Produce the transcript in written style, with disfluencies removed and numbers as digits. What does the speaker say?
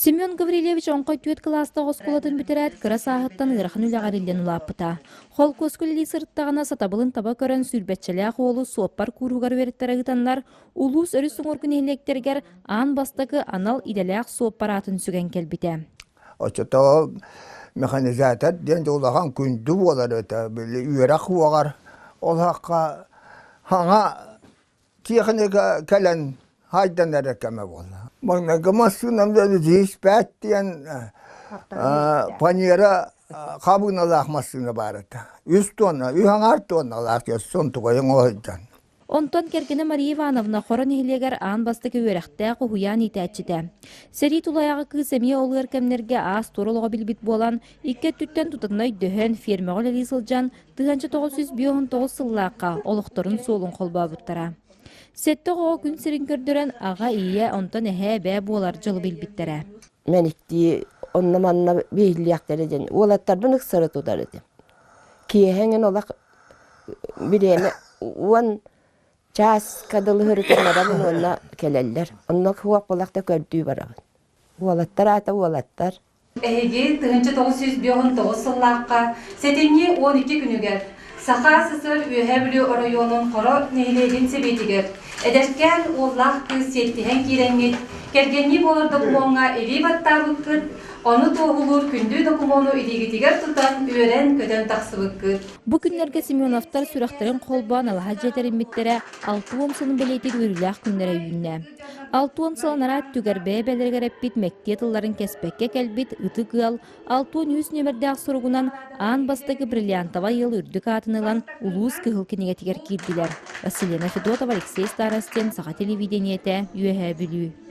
Семен Гаврильевич оҥхой түөрт кылаастаах оскуолатын бүтэрээт, кыра сааһыттан ыарахан үлэҕэ эриллэн улааппыта. Холкуоска үлэлии сырыттаҕына сатабылын таба көрөн сүүрбэччэлээх уолу суоппар кууруһугар үөрэттэрэ ыытаннар, улуус өрүс уҥуоргу нэһилиэктэригэр аан бастакы анал идэлээх суоппар аатын сүгэн кэлбитэ. Оччотооҕу механизатор диэн улахан күндү буолар этэ. Били үөрэх уоҕар ол хахха хаҥа техника кэлэн хайдан эрэ кэмэ буолла. Маҥнайгы массыынам диспэт диэн фанера хабыыналаах массыына баар этэ. Үс тонна, үс аҥаар тонналаах сонтугайын оһойдон. Онтон кэргэнэ Мария Ивановна Хоро нэһилиэгэр аан бастакы үөрэхтээх уһуйаан иитээччитэ. Сэрии тулайаҕа кыыс эмиэ ол ыар кэмнэргэ аас-туор олоҕо билбит буолан, икки өттүттэн тутатына өйдөһөн, фермэҕэ үлэлии сылдьан, 1959 сыллаахха олохторун суолун холбообуттара. Сэттэ оҕоҕо күн сирин көрдөрөн, аҕа, ийэ, онтон эһээ, эбээ буолар дьолу билбиттэрэ. Мэниктии онно-манна биһиллиэхтэрэ диэн уолаттарбын ыксары тутар этим. Киэһэҥин олох бириэмэ уон чааска дылы хөрүтүннэрэбин уонна кэлэллэр. Онно суох буолахта көрдүү барабын. Уолаттар аата уолаттар. Эһиги 1959 сыллаахха сэтинньи 12 күнүгэр Саха СССР Үөһээ Бүлүү оройуонун Хоро нэһилиэгин сэбиэтигэр эдэркээн уоллаах кыыс сиэттиһэн киирэҥҥит, кэргэннии буолар докумуоҥҥа илии баттаабыккыт, ону туоһулуур күндү докумуону илиигитигэр тутан үөрэн-көтөн тахсыбыккыт. Бу күннэргэ Семеновтар сүрэхтэрин холбоон алаһа дьиэ тэриммиттэрэ 60 сылын бэлиэтиир үөрүүлээх күннэрэ үүннэ. 60 сыл анараа өттүгэр бэйэ-бэйэлэригэр эппит мэктиэ тылларын кэспэккэ кэлбит ытык ыал 63 нүөмэрдээх суругунан аан бастакы бриллиантовай ыал үрдүк аатын ылан улуус кыһыл кинигэтигэр киирдилэр. Василена Федотова, Алексей Старостин, Саха телевидениетэ, Үөһээ Бүлүү.